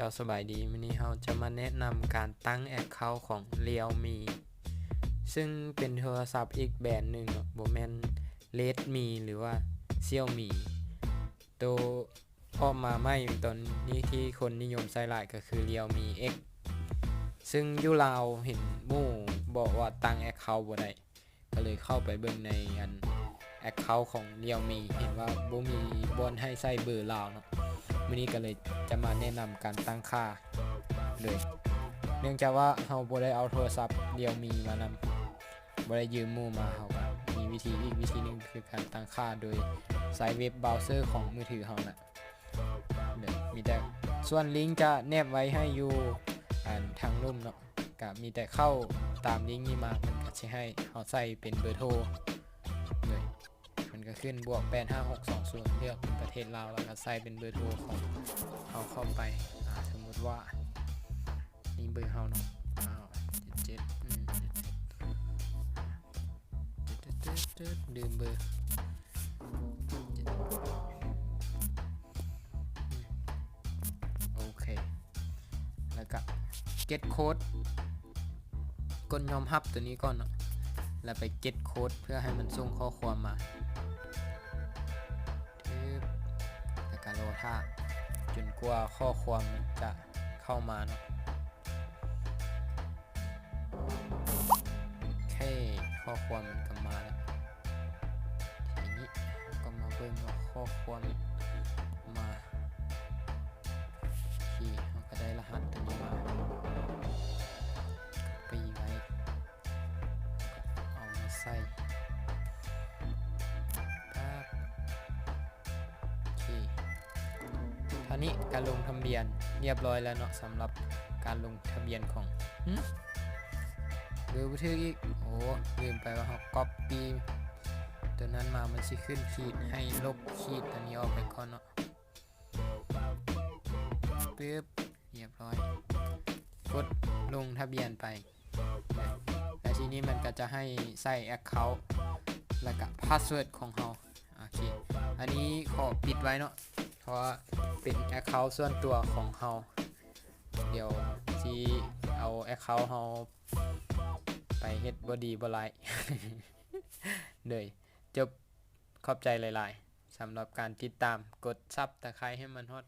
ເຈົ້າ ສະບາຍດີ, ມື້ນີ້ເຮົາຈະມາແນະນຳການຕັ້ງແອັກເຄົາຂອງ Realme ຊຶ່ງເປັນໂທລະສັບອີກແບຣນໜຶ່ງເນາະ, ບໍ່ແມ່ນ Redmi ຫຼືວ່າ Xiaomi. ໂຕອອກມາໃໝ່ຕອນນີ້ທີ່ຄົນນິຍົມໃຊ້ຫຼາຍກໍຄື Realme X, ຊຶ່ງຢູ່ລາວເຫັນໝູ່ບອກວ່າຕັ້ງແອັກເຄົາບໍ່ໄດ້. ກໍເລີຍເຂົ້າໄປເບິ່ງໃນອັນ ແອັກເຄົາຂອງ Realme ເຫັນວ່າບໍ່ມີບ່ອນໃຫ້ໃສ່ເບີລາວເນາະ. ມື້ນີ້ກໍເລີຍຈະມາແນະນຳການຕັ້ງຄ່າເລີຍ. ເນື່ອງຈາກວ່າເຮົາບໍ່ໄດ້ເອົາໂທລະສັບ Realme ມານຳ, ບໍ່ໄດ້ຢືມໝູ່ມາ, ເຮົາກໍມີວິທີອີກວິທີໜຶ່ງ ຄືການຕັ້ງຄ່າໂດຍໃຊ້ເວັບບຣາວເຊີຂອງມືຖືເຮົານະ. ເດີ ມີແຕ່ ສ່ວນລິງຈະແນບໄວ້ໃຫ້ຢູ່ອັນທາງລຸ່ມເນາະ, ກະມີແຕ່ເຂົ້າຕາມລິງນີ້ມາ, ມັນກະຊິໃຫ້ເຮົາໃສ່ເປັນເບີໂທເລີຍ. ມັນກະຂຶ້ນບວກແປດຫ້າຫົກສອງສູນ ເລືອກເປັນປະເທດລາວ ແລ້ວກະໃສ່ເປັນເບີໂທຂອງເຮົາເຂົ້າໄປ. ອາ ສົມມຸດວ່ານີ້ເບີເຮົາເນາະ, ເຈັດເຈັດ ອືມ ເຈັດເຈັດ ລືມເບີ. ໂອເຄ ແລ້ວກະ get code ກົດຍອມຮັບຕົວນີ້ກ່ອນເນາະ, ແລ້ວໄປ get code ເພື່ອໃຫ້ມັນສົ່ງຂໍ້ຄວາມມາ. ແລ້ວກະລໍຖ້າຈົນກວ່າຂໍ້ຄວາມຈະເຂົ້າມາເນາະ. ໂອເຄ ຂໍ້ຄວາມມັນກໍມາແລ້ວ. ທີນີ້ເຮົາກໍມາເບິ່ງວ່າຂໍ້ຄວາມມາ. ໂອເຄ ເຮົາກໍໄດ້ລະຫັດຕົວນີ້ມາ copy ໄວ້ ເອົາມາໃສ່. ໂອເຄ ເທົ່ານີ້ກະລົງທະບຽນລຽບຮ້ອຍແລ້ວເນາະ, ສຳລັບການລົງທະບຽນຂອງ ຫຶ ເບີບໍ່ຖືກອີກ. ໂອ້ ລືມໄປວ່າເຮົາ copy ຕົວນັ້ນມາ, ມັນຊິຂຶ້ນຂີດ, ໃຫ້ລົບຂີດຕົວນີ້ອອກໄປກ່ອນເນາະ. ປຶບ ລຽບຮ້ອຍ, ກົດລົງທະບຽນໄປ. ແລ້ວທີນີ້ມັນກໍຈະໃຫ້ໃສ່ account ແລ້ວກໍ password ຂອງເຮົາ. ໂອເຄ ອັນນີ້ຂໍປິດໄວ້ເນາະ, ເພາະວ່າເປັນ account ສ່ວນຕົວຂອງເຮົາ. ດຽວຊິເອົາ account ເຮົາໄປເຮັດບໍ່ດີບໍ່ຮ້າຍ. ໂດຍ ຈົບ, ຂອບໃຈຫຼາຍໆ ສຳລັບການຕິດຕາມ, ກົດ Subscribe ໃຫ້ມັນຮອດ